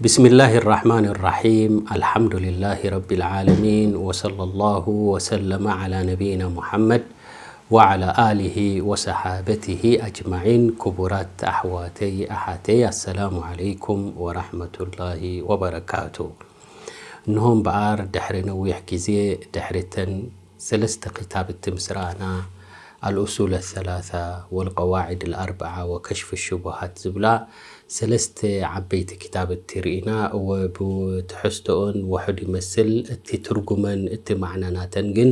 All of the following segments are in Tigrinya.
بسم الله الرحمن الرحيم. الحمد لله رب العالمين، وصلى الله وسلم على نبينا محمد وعلى آله وصحابته أجمعين. ክቡራት ኣሕዋተይ ኣሓተይ፣ ኣሰላሙ ዓለይኩም ወራሕመቱላሂ ወበረካቱ። እንሆ እምበኣር ድሕሪ ነዊሕ ግዜ፣ ድሕሪ እተን ሰለስተ ክታብቲ ምስ ረኣና፣ ኣልኡሱል ኣሰላሳ ወልቀዋዒድ ኣልኣርብዓ ወከሽፍ ሽቡሃት ዝብላ ሰለስተ ዓበይቲ ክታብቲ ርኢና። እወ፣ ብትሕዝቶኦን ውሑድ ይመስል፣ እቲ ትርጉመን እቲ ማዕና ናተን ግን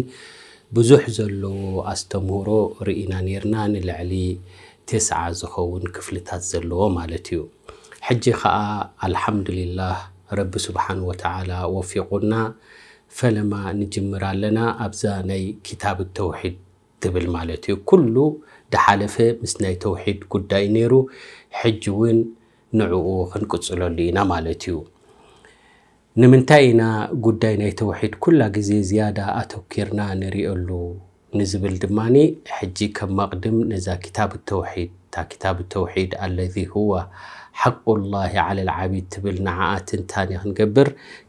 ብዙሕ ዘለዎ ኣስተምህሮ ርኢና ኔርና። ንልዕሊ ተስዓ ዝኸውን ክፍልታት ዘለዎ ማለት እዩ። ሕጂ ኸኣ ኣልሓምዱሊላህ፣ ረቢ ስብሓን ወተዓላ ወፊቑና፣ ፈለማ ንጅምር ኣለና ኣብዛ ናይ ክታብ ተውሒድ ትብል ማለት እዩ። ኩሉ ድሓለፈ ምስ ናይ ተውሒድ ጉዳይ ነይሩ፣ ሕጂ እውን ንዕኡ ክንቅጽለሉ ኢና ማለት እዩ። ንምንታይ ኢና ጉዳይ ናይ ተውሒድ ኩላ ግዜ ዝያዳ ኣተኪርና ንሪኦሉ ንዝብል ድማኒ፣ ሕጂ ከም መቕድም ነዛ ክታብ ተውሒድ፣ እታ ክታብ ተውሒድ ኣለዚ ሁወ ሓቁላሂ ዓለል ዓቢድ ትብል ንዓኣ ትንታኔ ክንገብር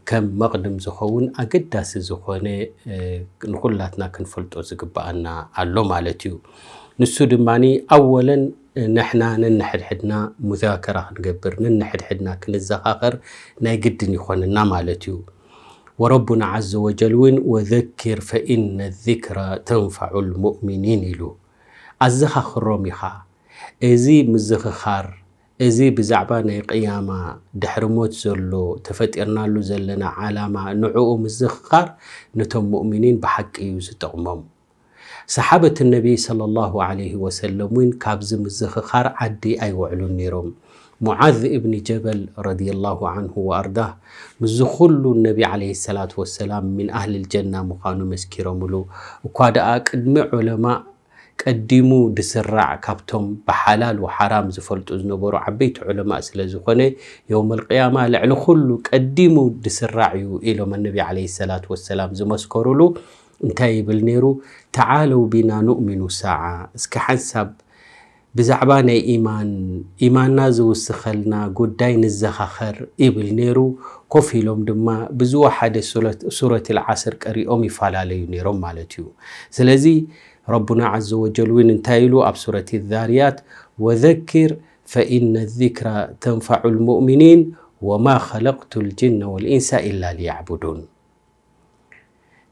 ከም መቕድም ዝኸውን ኣገዳሲ ዝኾነ፣ እ፣ ንኹላትና ክንፈልጦ ዝግብኣና ኣሎ ማለት እዩ። ንሱ ድማኒ ኣወለን ንሕና ነንሕድሕድና ሙዛከራ ክንገብር፣ ነንሕድሕድና ክንዘኻኸር ናይ ግድን ይኾነና ማለት እዩ። ወረቡና ዓዘ ወጀል እውን ወዘኪር ፈኢነ ዚክራ ተንፈዑ ልሙእሚኒን ኢሉ። ኣዘኻኽሮም ኢኻ። እዚ ምዝኽኻር፣ እዚ ብዛዕባ ናይ ቅያማ ድሕሪ ሞት ዘሎ ተፈጢርናሉ ዘለና ዓላማ፣ ንዕኡ ምዝኽኻር ነቶም ሙእሚኒን ብሓቂ እዩ ዝጠቕሞም። ሰሓበት ነቢ ሰለላሁ ዓለይሂ ወሰለም እውን ካብዚ ምዝኽኻር ዓዲ ኣይውዕሉን ነይሮም። ሙዓዝ እብኒ ጀበል ረዲየላሁ ዓንሁ ወኣርዳህ፣ ምስዚ ኩሉ ነቢ ዓለይሂ ሰላቱ ወሰላም ሚን ኣህሊል ጀና ምዃኑ መስኪሮምሉ። እኳ ደኣ ቅድሚ ዑለማእ ቀዲሙ ድስራዕ ካብቶም ብሓላል ወሓራም ዝፈልጡ ዝነበሩ ዓበይቲ ዑለማእ ስለ ዝኾነ፣ የውመል ቅያማ ልዕሊ ኩሉ ቀዲሙ ድስራዕ እዩ ኢሎም ነቢ ዓለይሂ ሰላቱ ወሰላም ዝመስከሩሉ። እንታይ ይብል ነይሩ? ተዓለው ቢና ኑእሚኑ ሳዓ፣ እስኪ ሓንሳብ ብዛዕባ ናይ ኢማን፣ ኢማንና ዝውስኸልና ጉዳይ ንዘኻኸር ይብል ነይሩ። ኮፍ ኢሎም ድማ ብዝወሓደ ሱረት፣ ሱረት ልዓስር ቀሪኦም ይፈላለዩ ነይሮም ማለት እዩ። ስለዚ ረቡና ዓዘ ወጀል እውን እንታይ ኢሉ ኣብ ሱረት ዛርያት፣ ወዘኪር ፈኢነ ዚክራ ተንፈዑ ልሙእሚኒን ወማ ኸለቅቱ ልጅነ ወልኢንሳ ኢላ ሊያዕቡዱን።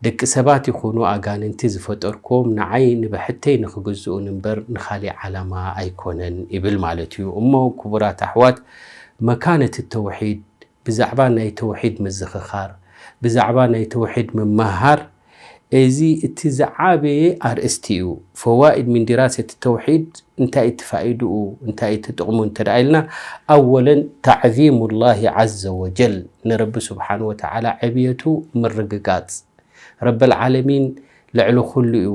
ደቂ ሰባት ይኹኑ ኣጋንንቲ ዝፈጠርክዎም ንዓይ ንብሕተይ ንኽግዝኡን እምበር ንኻሊእ ዓላማ ኣይኮነን ይብል ማለት እዩ። እሞ ክቡራት ኣሕዋት፣ መካነት ተውሒድ፣ ብዛዕባ ናይ ተውሒድ ምዝኽኻር፣ ብዛዕባ ናይ ተውሒድ ምምሃር፣ እዚ እቲ ዝዓበየ ኣርእስቲ እዩ። ፈዋኢድ ሚን ዲራሰት ተውሒድ እንታይ እቲ ፋኢድኡ፣ እንታይ እቲ ጥቕሙ እንተ ደኣ ኢልና፣ ኣወለን ተዕዚሙላሂ ዓዘ ወጀል፣ ንረቢ ስብሓን ወተዓላ ዕብየቱ ምርግጋጽ። ረበል ዓለሚን ልዕሊ ኩሉ እዩ።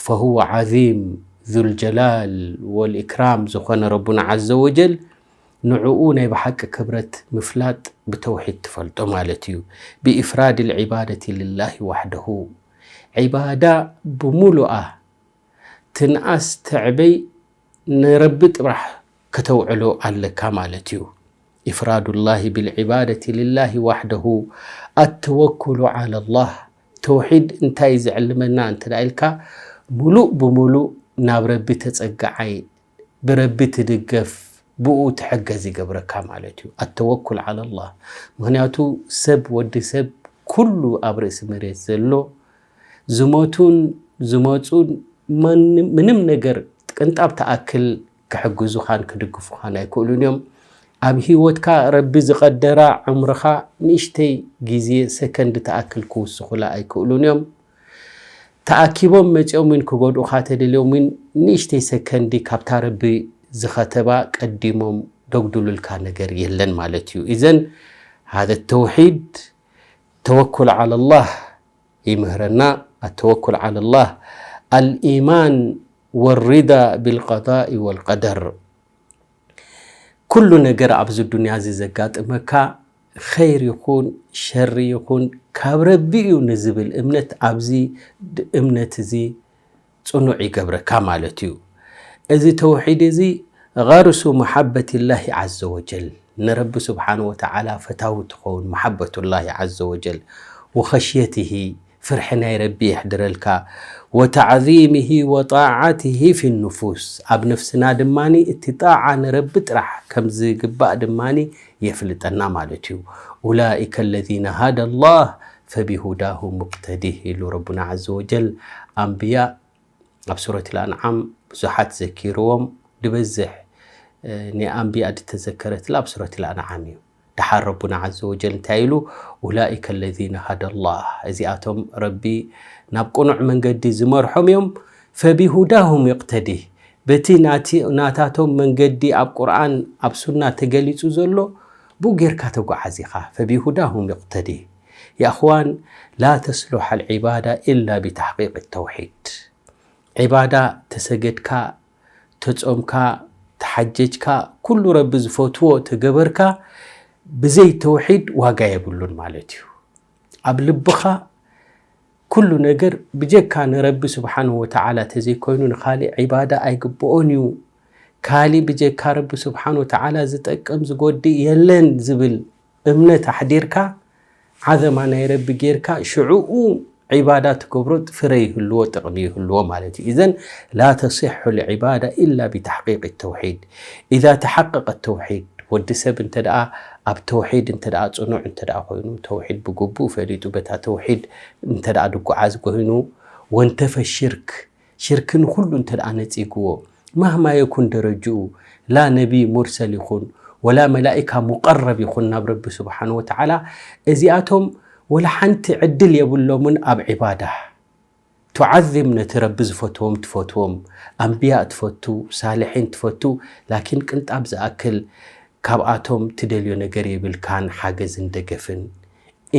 ፈሁወ ዓዚም ዙል ጀላል ወል ኢክራም ዝኾነ ረቡና ዓዘ ወጀል፣ ንዕኡ ናይ ብሓቂ ክብረት ምፍላጥ ብተውሒድ ትፈልጦ ማለት እዩ። ብኢፍራድ ልዒባደቲ ልላሂ ዋሕደሁ፣ ዒባዳ ብምሉኣ ትንኣስ ትዕበይ ንረቢ ጥራሕ ከተውዕሎ ኣለካ ማለት እዩ። ኢፍራዱላሂ ብልዒባደቲ ልላሂ ዋሕደሁ፣ ኣተወኩሉ ዓለላህ። ተውሒድ እንታይ ዝዕልመና እንተ ደኣ ኢልካ፣ ሙሉእ ብሙሉእ ናብ ረቢ ተጸግዓይ፣ ብረቢ ትድገፍ፣ ብኡ ትሕገዝ ይገብረካ ማለት እዩ። ኣተወኩል ዓለላህ። ምኽንያቱ ሰብ፣ ወዲ ሰብ ኩሉ ኣብ ርእሲ መሬት ዘሎ ዝሞቱን ዝመጹን መን-፣ ምንም ነገር ቅንጣብ ትኣክል ክሕግዙኻን ክድግፉኻን ኣይክእሉን እዮም። ኣብ ህይወትካ ረቢ ዝቐደራ ዕምርኻ ንእሽተይ ግዜ ሰከንድ ትኣክል ክውስኹላ ኣይክእሉን እዮም። ተኣኪቦም መጺኦም እውን ክጎድኡኻ ተደልዮም እውን ንእሽተይ ሰከንዲ ካብታ ረቢ ዝኸተባ ቀዲሞም ደጉድሉልካ ነገር የለን ማለት እዩ። ኢዘን ሃዘ ተውሒድ ተወኩል ዓለላህ ይምህረና። ኣተወኩል ዓለላህ፣ ኣልኢማን ወሪዳ ብልቀዳኢ ወልቀደር። ኩሉ ነገር ኣብዚ ዱንያ እዚ ዘጋጥመካ፣ ኸይር ይኹን ሸሪ ይኹን፣ ካብ ረቢ እዩ ንዝብል እምነት፣ ኣብዚ ድ-፣ እምነት እዚ ጽኑዕ ይገብረካ ማለት እዩ። እዚ ተውሒድ እዚ ገርሱ መሓበትላሂ ዓዘ ወጀል፣ ንረቢ ስብሓን ወተዓላ ፈታዊ ትኸውን፣ መሓበቱላሂ ዓዘ ወጀል፣ ወኸሽየትሂ፣ ፍርሒ ናይ ረቢ የሕድረልካ፣ ወተዕዚምሂ ወጣዓትሂ ፊ ኑፉስ፣ ኣብ ነፍስና ድማ እቲ ጣዓ ንረቢ ጥራሕ ከም ዝግባእ ድማ የፍልጠና ማለት እዩ። ኡላኢከ ለዚነ ሃደ ላህ ፈቢሁዳሁ ሙቅተዲህ ኢሉ ረቡና ዓዘ ወጀል። ኣንብያ ኣብ ሱረት ልኣንዓም ብዙሓት ዘኪርዎም፣ ድበዝሕ ናይ ኣንብያ ድተዘከረትላ ኣብ ሱረት ልኣንዓም እዩ። ደሓር ረቡና ዓዘ ወጀል እንታይ ኢሉ? ኡላኢከ ለዚነ ሃደ ላህ፣ እዚኣቶም ረቢ ናብ ቅኑዕ መንገዲ ዝመርሖም እዮም። ፈቢሁዳሁም ይቅተዲህ፣ በቲ ናታቶም መንገዲ ኣብ ቁርኣን ኣብ ሱና ተገሊጹ ዘሎ ብኡ ጌርካ ተጓዓዝ ኢኻ። ፈቢሁዳሁም ይቅተዲህ። የእኽዋን፣ ላ ተስሉሕ ኣልዒባዳ ኢላ ብተሕቂቅ ተውሒድ። ዒባዳ ተሰገድካ፣ ተጾምካ፣ ተሓጀጅካ፣ ኩሉ ረቢ ዝፈትዎ ተገበርካ፣ ብዘይ ተውሒድ ዋጋ የብሉን ማለት እዩ። ኣብ ልብኻ ኩሉ ነገር ብጀካ ንረቢ ስብሓንሁ ወተዓላ ተዘይኮይኑ ንኻሊእ ዒባዳ ኣይግብኦን እዩ። ካሊእ ብጀካ ረቢ ስብሓንሁ ወተዓላ ዝጠቅም ዝጎድእ የለን ዝብል እምነት ኣሕዲርካ፣ ዓዘማ ናይ ረቢ ጌርካ፣ ሽዑኡ ዒባዳ ትገብሮ ፍረ ይህልዎ፣ ጥቕሚ ይህልዎ ማለት እዩ። ኢዘን ላ ተሲሑ ልዒባዳ ኢላ ብተሕቂቅ ተውሒድ። ኢዛ ተሓቀቀ ተውሒድ፣ ወዲ ሰብ እንተ ደኣ ኣብ ተውሒድ እንተ ደኣ ጽኑዕ እንተ ደኣ ኮይኑ፣ ተውሒድ ብግቡእ ፈሊጡ በታ ተውሒድ እንተ ደኣ ድጓዓዝ ኮይኑ፣ ወንተፈ ሽርክ፣ ሽርክ ንኹሉ እንተ ደኣ ነጺግዎ፣ ማህማ የኩን ደረጅኡ፣ ላ ነቢ ሙርሰል ይኹን፣ ወላ መላኢካ ሙቀረብ ይኹን ናብ ረቢ ስብሓን ወተዓላ፣ እዚኣቶም ወላ ሓንቲ ዕድል የብሎምን ኣብ ዒባዳ። ቱዓዚም ነቲ ረቢ ዝፈትዎም ትፈትዎም፣ ኣንብያ ትፈቱ፣ ሳልሒን ትፈቱ፣ ላኪን ቅንጣብ ዝኣክል ካብኣቶም ትደልዮ ነገር የብልካን፣ ሓገዝን ደገፍን።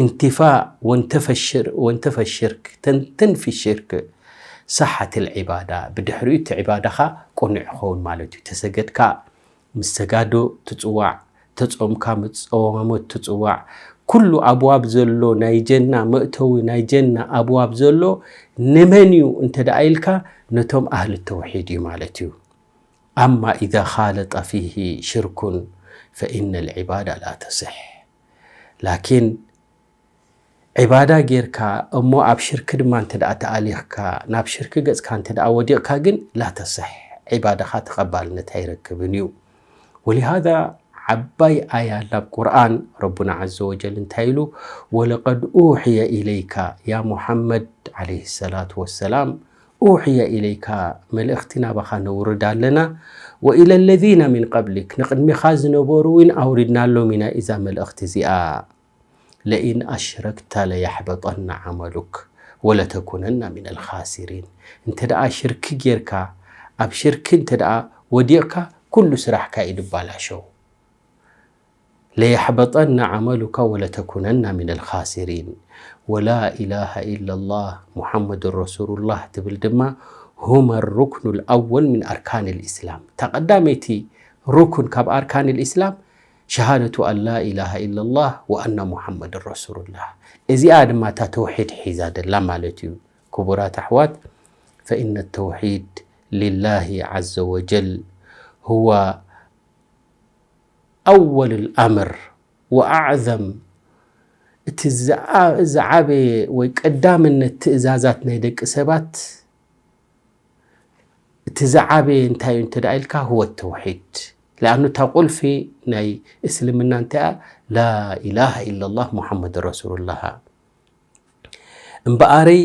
ኢንቲፋእ ወንተፈሽር-፣ ወንተፈሽርክ፣ ተንተን ፊ ሽርክ፣ ሰሓት ልዒባዳ፣ ብድሕሪኡ እቲ ዒባዳኻ ቅኑዕ ይኸውን ማለት እዩ። ተሰገድካ ምስ ሰጋዶ ትጽዋዕ፣ ተጾምካ ምስ ጸዋሞት ትጽዋዕ፣ ኩሉ ኣብዋብ ዘሎ ናይ ጀና መእተዊ ናይ ጀና ኣብዋብ ዘሎ ንመን እዩ እንተ ደኣ ኢልካ ነቶም ኣህሊ ተውሒድ እዩ ማለት እዩ። ኣማ ኢዛ ኻለጠ ፊሂ ሽርኩን ፈኢነ ልዒባዳ ላ ተስሕ። ላኪን ዒባዳ ጌርካ እሞ ኣብ ሽርክ ድማ እንተ ደኣ ተኣሊኽካ፣ ናብ ሽርክ ገጽካ እንተ ደኣ ወዲቕካ ግን ላ ተስሕ፣ ዒባዳኻ ተቐባልነት ኣይረክብን እዩ። ወሊሃዛ ዓባይ ኣያ ኣብ ቁርኣን ረቡና ዓዘ ወጀል እንታይ ኢሉ? ወለቀድ ኡሕየ ኢለይካ ያ ሙሓመድ ዓለይሂ ሰላቱ ወሰላም፣ ኡሕየ ኢለይካ፣ መልእኽቲ ናባኻ ነውርድ ኣለና፣ ወኢለ ለዚነ ሚን ቀብሊክ፣ ንቕድሚኻ ዝነበሩ እውን ኣውሪድናሎም ኢና እዛ መልእኽቲ እዚኣ። ለኢን ኣሽረክተ ለየሕበጠነ ዓመሉክ ወለተኩነና ሚነል ኻሲሪን። እንተ ደኣ ሽርክ ጌርካ፣ ኣብ ሽርክ እንተ ደኣ ወዲቕካ፣ ኩሉ ስራሕካ እዩ ድባላሸው። ለየሕበጠነ ዓመሉካ ወለተኩነና ሚነል ኻሲሪን። ወላ ኢላሃ ኢለላህ ሙሓመዱን ረሱሉላህ ትብል ድማ፣ ሁመ ሩክኑል ኣወል ሚን ኣርካኒል ኢስላም። እታ ቀዳመይቲ ሩክን ካብ ኣርካኒል ኢስላም፣ ሸሃደቱ ኣን ላ ኢላሃ ኢለላህ ወኣና ሙሓመድን ረሱሉላህ። እዚኣ ድማ እታ ተውሒድ ሒዛ ደላ ማለት እዩ። ክቡራት ኣሕዋት፣ ፈኢነ ተውሒድ ሊላሂ ዓዘ ወጀል ሁወ ኣወል ልኣምር ወኣዕዘም፣ እቲ ዝዓ-፣ ዝዓበየ ወይ ቀዳምነት ትእዛዛት ናይ ደቂ ሰባት፣ እቲ ዝዓበየ እንታይ እዩ እንተ ደኣ ኢልካ፣ ህወ ተውሒድ። ለኣኑ እታ ቁልፊ ናይ እስልምና እንታይ እያ? ላኢላሃ ኢለላህ ሙሓመድ ረሱሉላህ። እምበኣረይ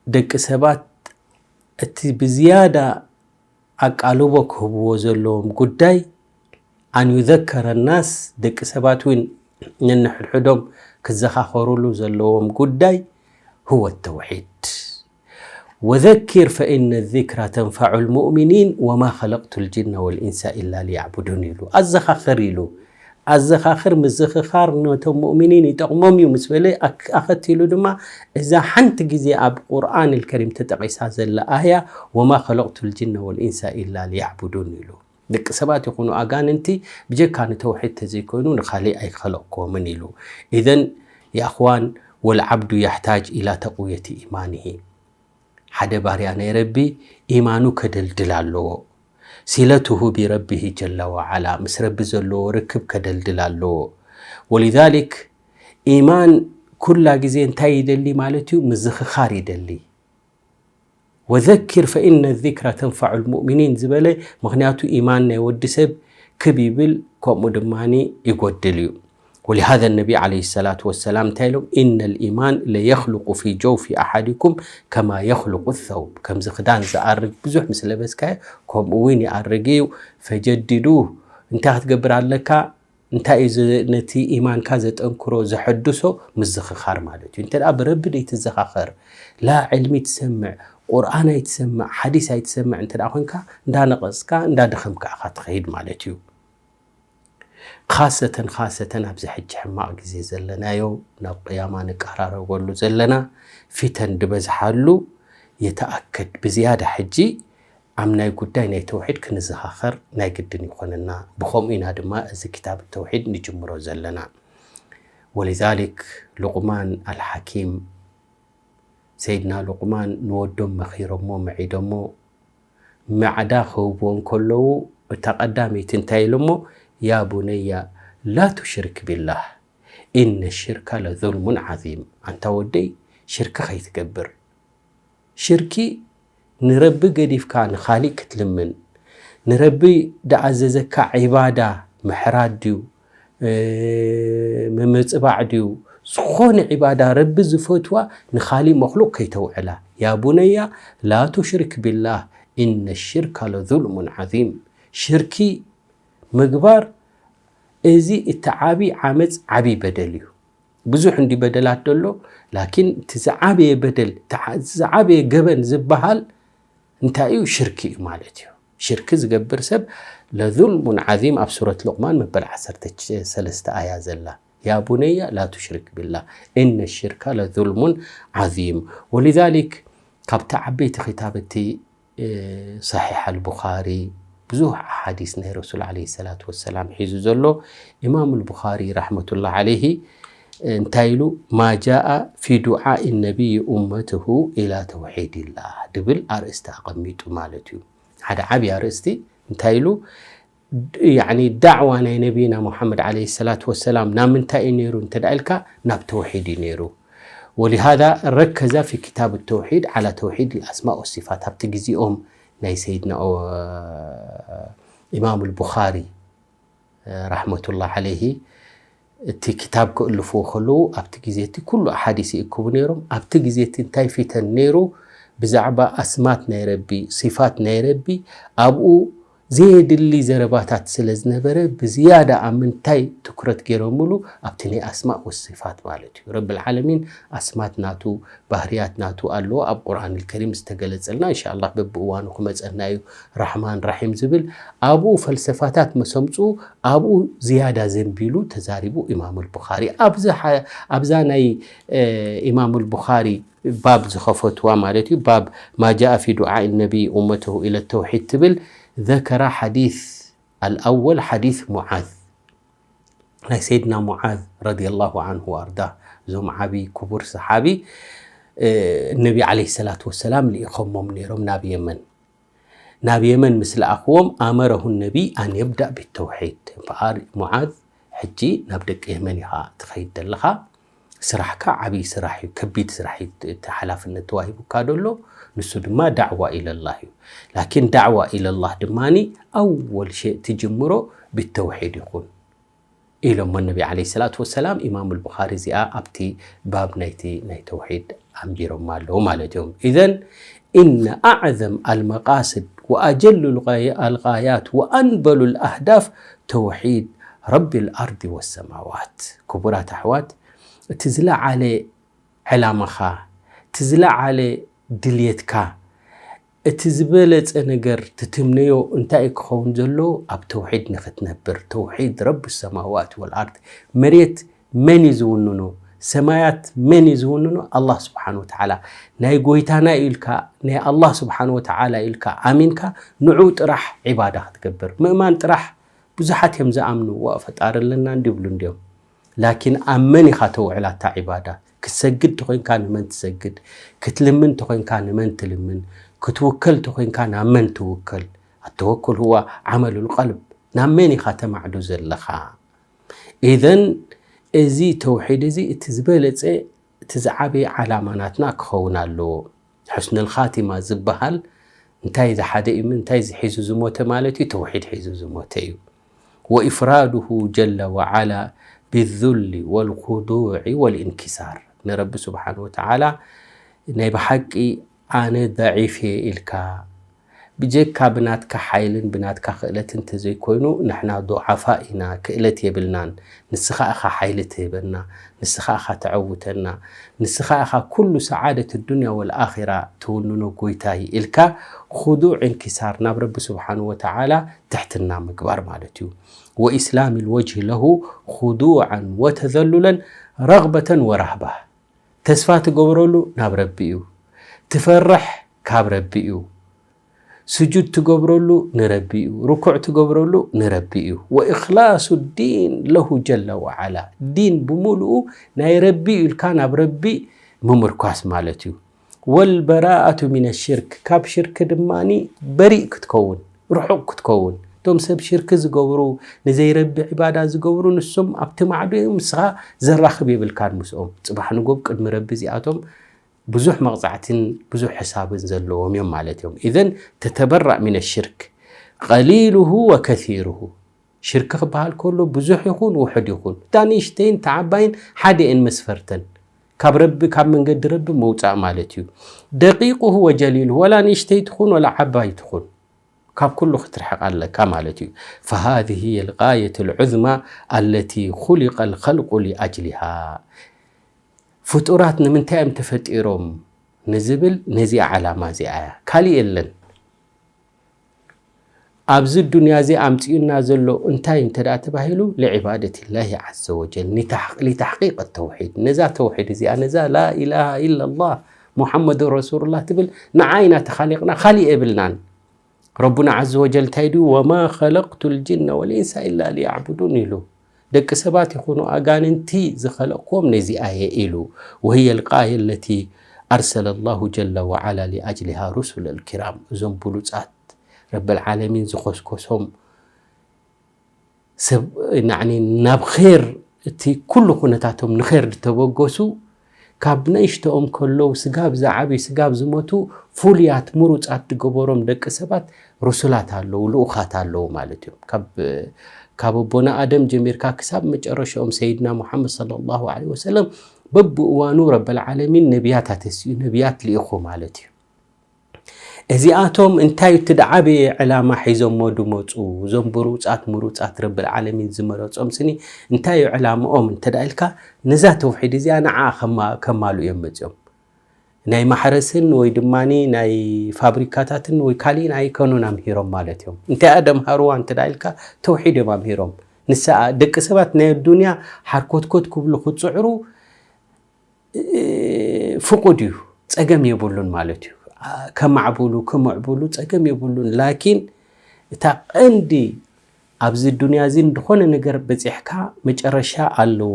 ደቂ ሰባት እቲ ብዝያዳ ኣቃልቦ ክህብዎ ዘለዎም ጉዳይ፣ ኣን ዩዘከረ ናስ፣ ደቂ ሰባት እውን ነንሕድሕዶም ክዘኻኸሩሉ ዘለዎም ጉዳይ፣ ህወ ተውሒድ። ወዘኪር ፈኢነ ዚክራ ተንፈዑ ልሙእሚኒን ወማ ኸለቅቱ ልጅነ ወልኢንሳ ኢላ ሊያዕቡዱን ኢሉ። ኣዘኻኽር ኢሉ። ኣዘኻኽር፣ ምዝኽኻር ነቶም ሙእሚኒን ይጠቕሞም እዩ ምስ በለ፣ ኣክ-፣ ኣኸቲሉ ድማ እዛ ሓንቲ ግዜ ኣብ ቁርኣን ልከሪም ተጠቒሳ ዘላ ኣያ፣ ወማ ኸለቅቱ ልጅነ ወልኢንሳ ኢላ ሊያዕቡዱን ኢሉ። ደቂ ሰባት ይኹኑ ኣጋንንቲ ብጀካ ንተውሒድ ተዘይኮይኑ ንኻሊእ ኣይኸለቕክዎምን ኢሉ። ኢዘን፣ የእኽዋን፣ ወልዓብዱ የሕታጅ ኢላ ተቕውየቲ ኢማንሂ። ሓደ ባርያ ናይ ረቢ ኢማኑ ከደልድል ኣለዎ። ሲለትሁ ቢረቢሂ ጀለ ወዓላ፣ ምስ ረቢ ዘለዎ ርክብ ከደልድል ኣለዎ። ወሊዛሊክ ኢማን ኩላ ግዜ እንታይ ይደሊ ማለት እዩ? ምዝኽኻር ይደሊ። ወዘኪር ፈኢነ ዚክራ ተንፈዑ ልሙእሚኒን ዝበለ፣ ምኽንያቱ ኢማን ናይ ወዲ ሰብ ክብ ይብል፣ ከምኡ ድማ ይጎድል እዩ። ወሊሃذ ነቢ ዓለይሂ ሰላቱ ወሰላም እንታይ ኢሎም? ኢነ ልኢማን ለየኽልቁ ፊ ጀውፊ ኣሓዲኩም ከማ የኽልቁ ሰውብ። ከምዚ ክዳን ዝኣርግ ብዙሕ ምስ ለበስካዮ ከምኡ እውን ይኣርግ እዩ። ፈጀድዱ፣ እንታይ ክትገብር ኣለካ? እንታይ እዩ ዝ- ነቲ ኢማንካ ዘጠንክሮ ዘሐድሶ? ምዝኽኻር ማለት እዩ። እንተ ደኣ ብረቢ ደይትዘኻኸር፣ ላ ዕልሚ ትሰምዕ፣ ቁርኣን ኣይትሰምዕ፣ ሓዲስ ኣይትሰምዕ እንተ ደኣ ኮንካ፣ እንዳነቐጽካ እንዳደኸምካ ኢኻ ትኸይድ ማለት እዩ። ካሰተን ካሰተን ኣብዚ ሕጂ ሕማቕ ግዜ ዘለናዮ፣ ናብ ቅያማ ንቀራረበሉ ዘለና፣ ፊተን ዝበዝሓሉ የተኣከድ ብዝያዳ ሕጂ ኣብ ናይ ጉዳይ ናይ ተውሒድ ክንዘኻኸር ናይ ግድን ይኾነና። ብኸምኡ ኢና ድማ እዚ ክታብ ተውሒድ ንጅምሮ ዘለና። ወሊዛሊክ ሉቕማን ኣልሓኪም፣ ሰይድና ሉቕማን ንወዶም መኺሮሞ፣ ምዒዶሞ፣ ማዕዳ ክህብዎ እንከለዉ፣ እታ ቀዳመይቲ እንታይ ኢሎሞ? ያ ቡነያ ላ ቱሽሪክ ቢላህ፣ ኢነ ሽርካ ለዙልሙን ዓዚም። ኣንታ ወደይ፣ ሽርኪ ከይትገብር። ሽርኪ ንረቢ ገዲፍካ ንኻሊእ ክትልምን፣ ንረቢ ደኣዘዘካ ዒባዳ ምሕራድ ድዩ፣ እ፣ ምምጽባዕ ድዩ፣ ዝኾነ ዒባዳ ረቢ ዝፈትዋ ንኻሊእ መኽሉቕ ከይተውዕላ። ያ ቡነያ ላ ቱሽሪክ ቢላህ፣ ኢነ ሽርካ ለዙልሙን ዓዚም። ሽርኪ ምግባር፣ እዚ እቲ ዓቢ ዓመጽ፣ ዓቢ በደል እዩ። ብዙሕ እንዲ በደላት ደሎ፣ ላኪን እቲ ዝዓበየ በደል፣ እቲ ዓ- እቲ ዝዓበየ ገበን ዝበሃል እንታይ እዩ? ሽርኪ እዩ ማለት እዩ። ሽርኪ ዝገብር ሰብ ለዙልሙን ዓዚም፣ ኣብ ሱረት ሉቕማን መበል ዓሰርተ ሰለስተ ኣያ ዘላ፣ ያ ቡነያ ላ ቱሽሪክ ቢላህ፣ ኢነ ሽርካ ለዙልሙን ዓዚም። ወሊዛሊክ ካብቲ ዓበይቲ ክታብ እቲ፣ እ፣ ሰሒሕ ኣልቡኻሪ ብዙሕ ኣሓዲስ ናይ ረሱል ዓለይሂ ሰላቱ ወሰላም ሒዙ ዘሎ ኢማም ኣልቡኻሪ ረሕመቱላህ ዓለይሂ እንታይ ኢሉ? ማ ጃአ ፊ ዱዓኢ ነቢይ ኡመትሁ ኢላ ተውሒድላህ ድብል ኣርእስቲ ኣቐሚጡ ማለት እዩ። ሓደ ዓብዪ ኣርእስቲ እንታይ ኢሉ? ያዕኒ ዳዕዋ ናይ ነቢይና ሙሓመድ ዓለይሂ ሰላቱ ወሰላም ናብ ምንታይ እዩ ነይሩ እንተ ደኣ ኢልካ፣ ናብ ተውሒድ እዩ ነይሩ። ወሊሃዛ ረከዘ ፊ ክታብ ተውሒድ ዓላ ተውሒድ ልኣስማእ ወሲፋት። ኣብቲ ግዜኦም ናይ ሰይድና ኦ- ኢማም ልቡኻሪ ረሕመቱላህ ዓለይሂ እቲ ክታብ ክእልፍዎ ከለዉ ኣብቲ ግዜ እቲ ኩሉ ኣሓዲስ ይእክቡ ነይሮም። ኣብቲ ግዜ እቲ እንታይ ፊተን ነይሩ? ብዛዕባ ኣስማት ናይ ረቢ፣ ሲፋት ናይ ረቢ ኣብኡ ዘየድሊ ዘረባታት ስለ ዝነበረ ብዝያዳ ኣብ ምንታይ ትኩረት ገይሮምሉ? ኣብቲ ናይ ኣስማእ ወሲፋት ማለት እዩ። ረብል ዓለሚን ኣስማት ናቱ፣ ባህርያት ናቱ ኣለዎ ኣብ ቁርኣን ልከሪም ዝተገለጸልና። እንሻ ኣላህ በብእዋኑ ክመጸና እዩ። ራሕማን ራሒም ዝብል ኣብኡ ፈልሰፋታት መሰምጹ ኣብኡ ዝያዳ ዘንቢሉ ተዛሪቡ ኢማም ልቡኻሪ። ኣብዚ ሓ- ኣብዛ ናይ እ፣ ኢማም ልቡኻሪ ባብ ዝኸፈትዋ ማለት እዩ። ባብ ማ ጃአ ፊ ዱዓኢ ነቢይ ኡመተሁ ኢለ ተውሒድ ትብል ዘከራ ሓዲስ ኣልኣወል ሓዲስ ሙዓዝ ናይ ሰይድና ሙዓዝ ረዲየላሁ ዓንሁ ወኣርዳ እዞም ዓቢ ክቡር ሰሓቢ እ፣ ነቢ ዓለይሂ ሰላቱ ወሰላም ልኢኸሞም ነይሮም ናብ የመን። ናብ የመን ምስ ለኣኽዎም ኣመረሁ ነቢይ ኣን የብዳእ ብተውሒድ። እምበኣር ሙዓዝ ሕጂ ናብ ደቂ የመን ኢኻ ትኸይድ ዘለኻ። ስራሕካ ዓብዪ ስራሕ እዩ፣ ከቢድ ስራሕ እዩ። እቲ ሓላፍነት ተዋሂቡካ ደሎ ንሱ ድማ ዳዕዋ ኢለላህ እዩ። ላኪን ዳዕዋ ኢለላህ ድማኒ ኣወል ሸእ ትጅምሮ ብተውሒድ ይኹን ኢሎሞ ነቢ ዓለይሂ ሰላቱ ወሰላም። ኢማም ልቡኻሪ እዚኣ ኣብቲ ባብ ናይቲ ናይ ተውሒድ ኣንቢሮማ ኣለዉ ማለት እዮም። ኢዘን ኢነ ኣዕዘም ኣልመቃስድ ወኣጀሉ ኣልጋያት ወኣንበሉ ኣልኣህዳፍ ተውሒድ ረቢ ኣልኣርዲ ወሰማዋት። ክቡራት ኣሕዋት፣ እቲ ዝለዓለ ዕላማኻ፣ እቲ ዝለዓለ ድልየትካ፣ እቲ ዝበለጸ ነገር ትትምነዮ እንታይ እዩ ክኸውን ዘሎ? ኣብ ተውሒድ ንኽትነብር፣ ተውሒድ ረቢ ሰማዋት ወልኣርድ። መሬት መን እዩ ዝውንኖ? ሰማያት መን እዩ ዝውንኖ? ኣላህ ስብሓን ወተዓላ። ናይ ጎይታና ኢልካ፣ ናይ ኣላህ ስብሓን ወተዓላ ኢልካ ኣሚንካ ንዑ ጥራሕ ዒባዳ ክትገብር። ምእማን ጥራሕ ብዙሓት እዮም ዝኣምኑ፣ ዋ ፈጣሪ ኣለና እንዲብሉ እንዲዮም። ላኪን ኣብ መን ኢኻ ተውዕላ እታ ዒባዳ? ክትሰግድ ተኾይንካ ንመን ትሰግድ? ክትልምን ተኾይንካ ንመን ትልምን? ክትውከል ተኾይንካ ናብ መን ትውከል? ኣተወኩል ሁዋ ዓመሉል ቀልብ። ናብ መን ኢኻ ተማዕዱ ዘለኻ? ኢዘን እዚ ተውሒድ እዚ እቲ ዝበለጸ እቲ ዝዓበየ ዓላማ ናትና ክኸውን ኣለዎ። ሕስኑል ኻቲማ ዝበሃል እንታይ ዝሓደ እዩ፣ እንታይ ዝሒዙ ዝሞተ ማለት እዩ? ተውሒድ ሒዙ ዝሞተ እዩ። ወኢፍራዱሁ ጀለ ወዓላ ብዙሊ ወልኹዱዕ ወልኢንኪሳር፣ ንረቢ ስብሓን ወተዓላ ናይ ብሓቂ ኣነ ደዒፍ እየ ኢልካ፣ ብጀካ ብናትካ ሓይልን ብናትካ ክእለትን እንተዘይኮይኑ ንሕና ዱዓፋ ኢና፣ ክእለት የብልናን። ንስኻ ኢኻ ሓይሊ ትህበና፣ ንስኻ ኢኻ ተዐውተና፣ ንስኻ ኢኻ ኩሉ ሰዓደት ዱንያ ወልኣኺራ ትውንኖ ጎይታይ ኢልካ፣ ኹዱዕ እንኪሳር ናብ ረቢ ስብሓን ወተዓላ ትሕትና ምግባር ማለት እዩ። ወኢስላም ልወጅህ ለሁ ኹዱዓን ወተዘሉለን ረግበተን ወራህባ። ተስፋ ትገብረሉ ናብ ረቢ እዩ። ትፈርሕ ካብ ረቢ እዩ። ስጁድ ትገብረሉ ንረቢ እዩ። ርኩዕ ትገብረሉ ንረቢ እዩ። ወእኽላሱ ዲን ለሁ ጀለ ወዓላ። ዲን ብምሉኡ ናይ ረቢ እዩ ኢልካ ናብ ረቢ ምምርኳስ ማለት እዩ። ወልበራኣቱ ሚነ ሽርክ፣ ካብ ሽርክ ድማኒ በሪእ ክትከውን፣ ርሑቕ ክትከውን። እቶም ሰብ ሽርክ ዝገብሩ፣ ንዘይረቢ ዕባዳ ዝገብሩ፣ ንሶም ኣብቲ ማዕዶ እዮም፣ ንስኻ ዘራኽብ የብልካን ምስኦም። ጽባሕ ንጎብ ቅድሚ ረቢ እዚኣቶም ብዙሕ መቕጻዕትን ብዙሕ ሕሳብን ዘለዎም እዮም ማለት እዮም። ኢዘን ተተበራእ ሚነ ሽርክ ቀሊሉሁ ወከሲሩሁ። ሽርክ ክበሃል ከሎ ብዙሕ ይኹን ውሑድ ይኹን፣ እታ ንእሽተይን እታ ዓባይን ሓደ እየን መስፈርተን። ካብ ረቢ፣ ካብ መንገዲ ረቢ ምውጻእ ማለት እዩ። ደቂቁሁ ወጀሊሉሁ፣ ወላ ንእሽተይ ትኹን ወላ ዓባይ ትኹን፣ ካብ ኩሉ ክትርሕቕ ኣለካ ማለት እዩ። ፈሃዚህ ሂየ ልጋየት ልዑዝማ ኣለቲ ኹሊቀ ልኸልቁ ሊኣጅሊሃ። ፍጡራት ንምንታይ እዮም ተፈጢሮም ንዝብል ነዚኣ ዓላማ እዚኣ እያ፣ ካሊእ የለን። ኣብዚ ዱንያ እዚ ኣምጺኡና ዘሎ እንታይ እንተ ደኣ ተባሂሉ፣ ሊዕባደት ላሂ ዓዘ ወጀል፣ ሊታሕ-፣ ሊታሕቂቅ ተውሒድ። ነዛ ተውሒድ እዚኣ፣ ነዛ ላኢላሃ ኢላላህ ሙሓመዱን ረሱሉላህ ትብል፣ ንዓ ኢና ተኻሊቕና፣ ካሊእ የብልናን። ረቡና ዓዘ ወጀል እንታይ ድዩ? ወማ ኸለቅቱ ልጅነ ወልኢንሳ ኢላ ሊያዕቡዱን ኢሉ። ደቂ ሰባት ይኹኑ ኣጋንንቲ ዝኸለቕክዎም ነዚኣ እየ ኢሉ። ወህየ ልጋየ ለቲ ኣርሰለ ላሁ ጀለ ወዓላ ሊኣጅሊሃ ሩሱለ ልኪራም። እዞም ብሉጻት ረበል ዓለሚን ዝኸስከሶም ሰብ፣ ናዕኒ ናብ ኼር፣ እቲ ኩሉ ኩነታቶም ንኼር ዝተበገሱ፣ ካብ ንእሽቶኦም ከለዉ ስጋብ ዝዓብዩ፣ ስጋብ ዝሞቱ፣ ፍሉያት ምሩጻት ዝገበሮም ደቂ ሰባት ሩሱላት ኣለዉ፣ ልኡኻት ኣለዉ ማለት እዮም። ካብ፣ ካብ ኣቦና ኣደም ጀሚርካ ክሳብ መጨረሻኦም ሰይድና ሙሓመድ ሰለላሁ ዐለይሂ ወሰለም፣ በብእዋኑ ረበል ዓለሚን ነቢያት ኣተሲኡ፣ ነቢያት ልኢኹ ማለት እዩ። እዚኣቶም እንታይ እቲ ዝዓበየ ዕላማ ሒዞሞ ድመፁ? እዞም ብሩፃት ምሩፃት ረብል ዓለሚን ዝመረፆም ስኒ እንታይ እዩ ዕላምኦም እንተ ደኣ ኢልካ፣ ነዛ ተውሒድ እዚኣ ንዓ ከማ-፣ ከማሉ እዮም መፅኦም። ናይ ማሕረስን ወይ ድማ ናይ ፋብሪካታትን ወይ ካሊእን ኣይከኑን ኣምሂሮም ማለት እዮም። እንታይ እያ ደምሃርዋ እንተ ደኣ ኢልካ፣ ተውሒድ እዮም ኣምሂሮም። ንሳ ደቂ ሰባት ናይ ኣዱንያ ሓርኮትኮት ክብሉ ክፅዕሩ ፍቁድ እዩ፣ ጸገም የብሉን ማለት እዩ። ከማዕብሉ፣ ክምዕብሉ ጸገም የብሉን። ላኪን እታ ቀንዲ ኣብዚ ዱንያ እዚ እንድኾነ ነገር በጺሕካ መጨረሻ ኣለዎ።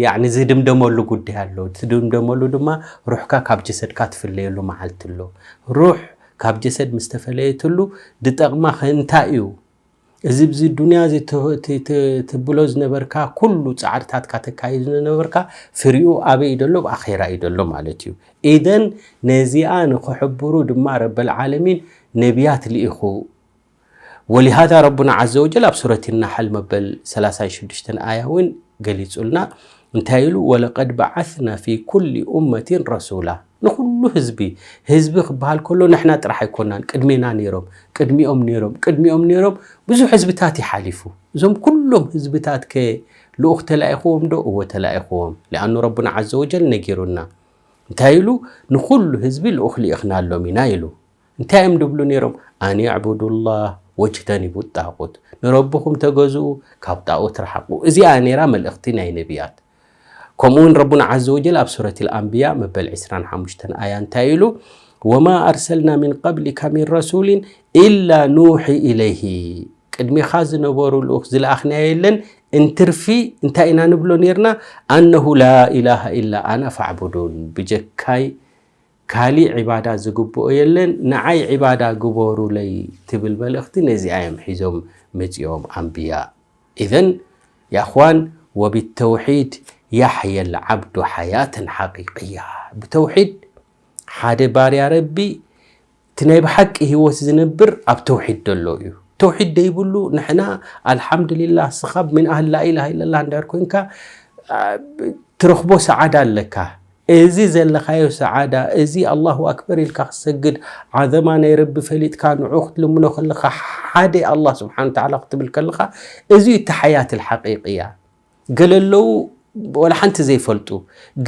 ያዕኒ ዝድምደመሉ ጉዳይ ኣሎ። ትድምደመሉ ድማ ሩሕካ ካብ ጀሰድካ ትፍለየሉ መዓልቲ ኣሎ። ሩሕ ካብ ጀሰድ ምስ ተፈለየትሉ ድጠቕማ ከ እንታይ እዩ? እዚ ብዚ ዱንያ እዚ ት-፣ ት-፣ ት-፣ ትብሎ ዝነበርካ ኩሉ ጻዕርታትካ ተካይድ ዝነበርካ ፍሪኡ ኣበይ እዩ ደሎ? ኣብ ኣኼራ እዩ ደሎ ማለት እዩ። ኢደን ነዚኣ ንኽሕብሩ ድማ ረበል ዓለሚን ነቢያት ልኢኹ። ወሊሃዛ ረቡና ዓዘ ወጀል ኣብ ሱረት ናሕል መበል ሰላሳን ሽዱሽተን ኣያ እውን ገሊጹልና። እንታይ ኢሉ? "ወለቀድ በዓስና ፊ ኩሊ ኡመቲን ረሱላ።" ንኹሉ ህዝቢ፣ ህዝቢ ክበሃል ከሎ ንሕና ጥራሕ ኣይኮናን፣ ቅድሜና ነይሮም፣ ቅድሚኦም ነይሮም፣ ቅድሚኦም ነይሮም፣ ብዙሕ ህዝብታት ይሓሊፉ። እዞም ኩሎም ህዝብታት ከ ልኡኽ ተላኢኽዎም ዶ? እወ ተላኢኽዎም። ሊኣኑ ረቡና ዓዘ ወጀል ነጊሩና። እንታይ ኢሉ? "ንኹሉ ህዝቢ ልኡኽ ልኢኽናሎም ኢና" ኢሉ። እንታይ እዮም ድብሉ ነይሮም? "ኣን ኣዕቡዱላህ ወጅተኒቡ ጣቁት፣ ንረብኹም ተገዝኡ፣ ካብ ጣኦት ረሓቑ።" እዚኣ ነይራ መልእኽቲ ናይ ነቢያት። ከምኡ እውን ረቡና ዓዘ ወጀል ኣብ ሱረት ኣልኣንብያ መበል ዕስራን ሓሙሽተን ኣያ እንታይ ኢሉ? "ወማ ኣርሰልና ሚን ቀብሊካ ሚን ረሱሊን ኢላ ኑሒ ኢለይሂ።" ቅድሜኻ ዝነበሩ ልኡኽ ዝለኣኽናዮ የለን፣ እንትርፊ እንታይ ኢና ንብሎ ነይርና? "ኣነሁ ላ ኢላሃ ኢላ ኣና ፋዕቡዱን፣ ብጀካይ ካሊእ ዒባዳ ዝግብኦ የለን፣ ንዓይ ዒባዳ ግበሩለይ ትብል መልእኽቲ ነዚኣ እዮም ሒዞም መጺኦም ኣንብያ። ኢዘን፣ ያ እኽዋን፣ ወብተውሒድ ያሕየ ልዓብዱ ሓያተን ሓቂቅያ። ብተውሒድ ሓደ ባርያ ረቢ እቲ ናይ ብሓቂ ህይወት ዝነብር ኣብ ተውሒድ ዘሎ እዩ። ተውሒድ ደይብሉ ንሕና ኣልሓምዱሊላህ ስኻብ ምን ኣህል ላኢላሃ ኢለላህ እንዳር ኮንካ ትረኽቦ ሰዓዳ ኣለካ። እዚ ዘለኻዮ ሰዓዳ፣ እዚ ኣላሁ ኣክበር ኢልካ ክትሰግድ፣ ዓዘማ ናይ ረቢ ፈሊጥካ ንዑ ክትልምኖ ከለኻ ሓደ ኣላህ ስብሓን ተዓላ ክትብል ከለኻ፣ እዚ እዩ እቲ ሓያት ልሓቂቅያ። ገለ ኣለዉ ወላ ሓንቲ ዘይፈልጡ፣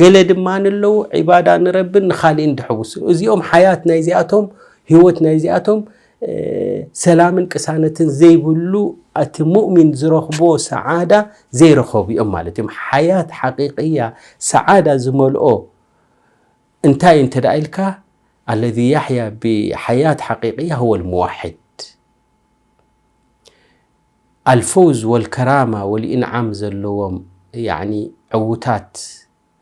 ገለ ድማ ኣለዉ ዒባዳ ንረብን ንኻልእን ድሕውሱ። እዚኦም ሓያት ናይዚኣቶም፣ ህይወት ናይዚኣቶም፣ ሰላምን ቅሳነትን ዘይብሉ፣ እቲ ሙእሚን ዝረኽቦ ሰዓዳ ዘይረኸቡ እዮም ማለት እዮም። ሓያት ሓቂቅያ፣ ሰዓዳ ዝመልኦ እንታይ እንተ ደኣ ኢልካ፣ ኣለዚ ያሕያ ብሓያት ሓቂቅያ ሁወ ልሙዋሕድ። ኣልፈውዝ ወልከራማ ወልኢንዓም ዘለዎም፣ ያኒ፣ ዕውታት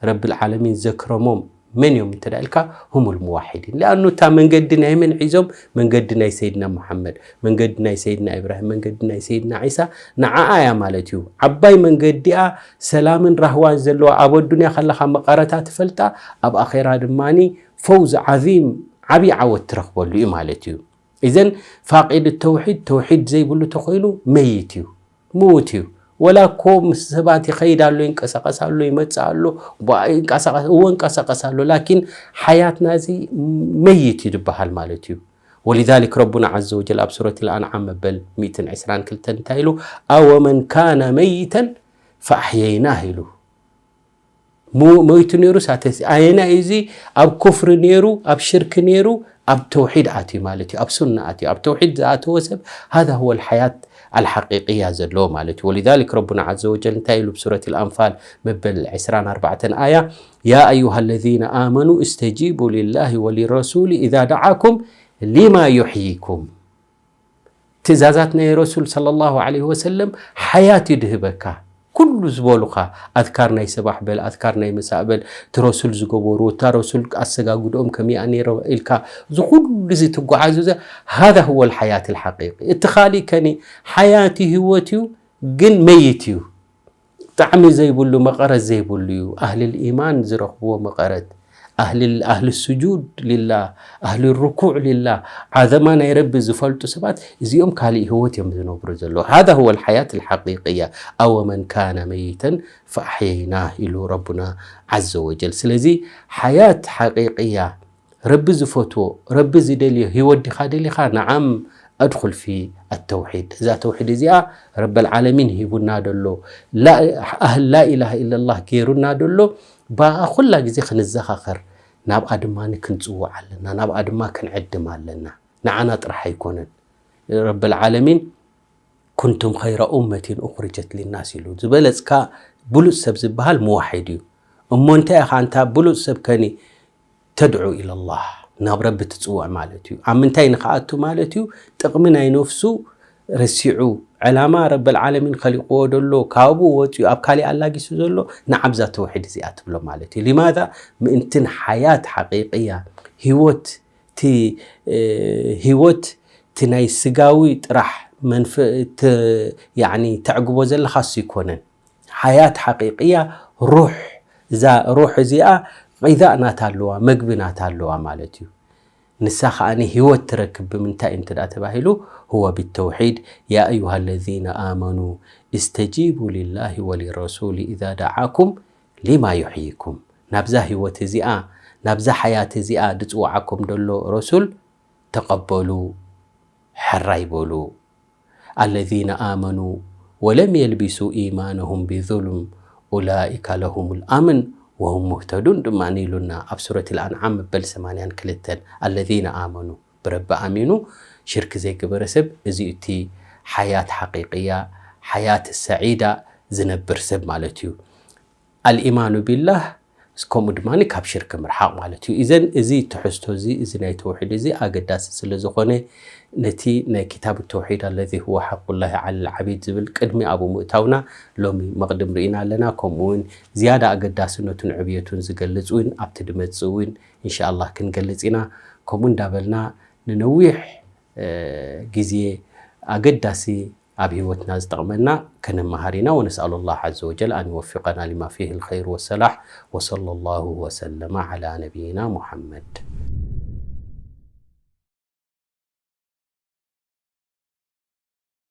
ረብል ዓለሚን ዘክረሞም መን እዮም እንተ ደኣ ኢልካ፣ ሁሙል ሙዋሒዲን። ሊኣኑ እታ መንገዲ ናይ መን ሒዞም? መንገዲ ናይ ሰይድና ሙሓመድ፣ መንገዲ ናይ ሰይድና ኢብራሂም፣ መንገዲ ናይ ሰይድና ዒሳ፣ ንዓኣ እያ ማለት እዩ። ዓባይ መንገዲኣ ሰላምን ራህዋን ዘለዋ፣ ኣብ ኣዱንያ ከለኻ መቐረታ ትፈልጣ፣ ኣብ ኣኼራ ድማኒ ፈውዝ ዓዚም፣ ዓብዪ ዓወት ትረኽበሉ እዩ ማለት እዩ። ኢዘን ፋቂድ ተውሒድ፣ ተውሒድ ዘይብሉ ተኾይኑ መይት እዩ፣ ምዉት እዩ። ወላ እኮ ምስ ሰባት ይኸይድ ኣሎ፣ ይንቀሳቐስ ኣሎ፣ ይመጽእ ኣሎ፣ ቧ-፣ ይንቀሳቐስ፣ እወ፣ ይንቀሳቐስ ኣሎ፣ ላኪን ሓያትና እዚ መይት እዩ ዝበሃል ማለት እዩ። ወሊዛሊክ ረቡና ዓዘ ወጀል ኣብ ሱረት ልኣንዓም መበል ሚእትን ዕስራን ክልተን እንታይ ኢሉ? ኣወመን ካነ መይተን ፈኣሕየይናህ ኢሉ። ሞ-፣ ሞይቱ ነይሩ ሳተሲ። ኣየናይ እዚ ኣብ ኩፍሪ ነይሩ፣ ኣብ ሽርክ ነይሩ፣ ኣብ ተውሒድ ኣትዩ ማለት እዩ፣ ኣብ ሱና ኣትዩ። ኣብ ተውሒድ ዝኣተወ ሰብ፣ ሃዛ ሁወ ልሓያት ኣልሓቂቅያ ዘለዎ ማለት እዩ። ወሊዛሊክ ረቡና ዓዘ ወጀል እንታይ ኢሉ ብሱረት ልኣንፋል መበል ዕስራን ኣርባዕተን ኣያ፣ ያ ኣዩሃ ለዚነ ኣመኑ እስተጂቡ ሊላሂ ወሊረሱሊ ኢዛ ደዓኩም ሊማ ዩሕይኩም። ትእዛዛት ናይ ረሱል ሰለላሁ ዐለይሂ ወሰለም ሓያት እዩ ድህበካ። ኩሉ ዝበሉኻ ኣዝካር ናይ ሰባሕ በል፣ ኣዝካር ናይ መሳእ በል፣ እቲ ረሱል ዝገበሩ፣ እታ ረሱል ኣሰጋግድኦም ከመይኣ ነይረ ኢልካ፣ እዚ ኩሉ እዚ ትጓዓዙ ዘ-፣ ሃዛ ሁወ ልሓያት ልሓቂቂ። እቲ ካሊእ ከኒ ሓያት እዩ፣ ህይወት እዩ፣ ግን መይት እዩ። ጣዕሚ ዘይብሉ፣ መቐረት ዘይብሉ እዩ። ኣህልል ኢማን ዝረኽብዎ መቐረት፣ ኣህልል፣ ኣህል ስጁድ ሊላህ፣ ኣህል ርኩዕ ሊላህ፣ ዓዘማ ናይ ረቢ ዝፈልጡ ሰባት፣ እዚኦም ካሊእ ህይወት እዮም ዝነብሩ ዘለዉ። ሃዛ ሁወ ልሓያት ልሓቂቅያ፣ ኣወመን ካነ መይተን ፈኣሕየይናህ ኢሉ ረቡና ዓዘ ወጀል። ስለዚ ሓያት ሓቂቅያ፣ ረቢ ዝፈትዎ፣ ረቢ ዝደልዮ ህይወት ዲኻ ደሊኻ? ነዓም፣ ኣድኹል ፊ ኣተውሒድ። እዛ ተውሒድ እዚኣ ረበል ዓለሚን ሂቡና ደሎ፣ ላ-፣ ኣህል ላኢላሃ ኢለላህ ገይሩና ደሎ፣ ብኣ ኩላ ግዜ ክንዘኻኸር፣ ናብኣ ድማ ክንጽውዕ ኣለና፣ ናብኣ ድማ ክንዕድም ኣለና። ንዓና ጥራሕ ኣይኮነን። ረበል ዓለሚን፣ ኩንቱም ኸይረ ኡመቲን ኡኽርጀት ሊናስ ኢሉ። ዝበለጽካ ብሉጽ ሰብ ዝበሃል ሙዋሒድ እዩ። እሞ እንታይ ኢኻ ኣንታ ብሉጽ ሰብ ከኒ? ተድዑ ኢለላህ፣ ናብ ረቢ ትጽውዕ ማለት እዩ። ኣብ ምንታይ ንኽኣቱ ማለት እዩ? ጥቕሚ ናይ ነፍሱ ረሲዑ፣ ዕላማ ረበል ዓለሚን ኸሊቕዎ ደሎ፣ ካብኡ ወጺኡ ኣብ ካሊእ ኣላጊሱ ዘሎ፣ ንዓብዛ ተውሒድ እዚኣ ትብሎ ማለት እዩ። ሊማዛ? ምእንትን ሓያት ሓቂቅያ፣ ህይወት፣ እቲ፣ እ፣ ህይወት፣ እቲ ናይ ስጋዊ ጥራሕ መንፍ-፣ ት-፣ ያዕኒ፣ ተዕግቦ ዘለኻ እሱ ኣይኮነን። ሓያት ሓቂቅያ ሩሕ፣ እዛ ሩሕ እዚኣ ቂዛእ ናታ ኣለዋ፣ መግቢ ናታ ኣለዋ ማለት እዩ። ንሳ ከኣ ህይወት ትረክብ ብምንታይ እዩ እንተ ደኣ ተባሂሉ፣ ሁወ ቢተውሒድ፣ ያ ኣዩሃ ለዚነ ኣመኑ እስተጂቡ ሊላሂ ወሊረሱሊ ኢዛ ደዓኩም ሊማ ዩሕይኩም። ናብዛ ህይወት እዚኣ፣ ናብዛ ሓያት እዚኣ ድጽውዓኩም ደሎ ረሱል ተቐበሉ፣ ሕራይ በሉ። ኣለዚነ ኣመኑ ወለም የልቢሱ ኢማነሁም ቢዙልም ኡላኢከ ለሁሙል ኣምን ወሁም ሙህተዱን ድማ ኢሉና ኣብ ሱረት ኣልኣንዓም መበል ሰማንያን ክልተን። ኣለዚነ ኣመኑ፣ ብረቢ ኣሚኑ ሽርክ ዘይገበረ ሰብ፣ እዚ እቲ ሓያት ሓቂቅያ፣ ሓያት ሰዒዳ ዝነብር ሰብ ማለት እዩ። ኣልኢማኑ ቢላህ ከምኡ ድማ ካብ ሽርክ ምርሓቕ ማለት እዩ። እዘን እዚ ትሕዝቶ እዚ እዚ ናይ ተውሒድ እዚ ኣገዳሲ ስለ ዝኾነ ነቲ ናይ ኪታብ ተውሒድ ኣለዚ ሁወ ሓቁላሂ ዓለል ዓቢድ ዝብል ቅድሚ ኣብኡ ምእታውና ሎሚ መቕድም ርኢና ኣለና። ከምኡ እውን ዝያዳ ኣገዳስነቱን ዕብየቱን ዝገልጽ እውን ኣብቲ ድመጽእ እውን ኢንሻኣላህ ክንገልጽ ኢና። ከምኡ እንዳበልና ንነዊሕ ግዜ ኣገዳሲ ኣብ ህይወትና ዝጠቕመና ከነመሃር ኢና። ونسأل الله عز وجل أن يوفقنا لما فيه الخير والصلاح. وصلى الله وسلم على نبينا محمد.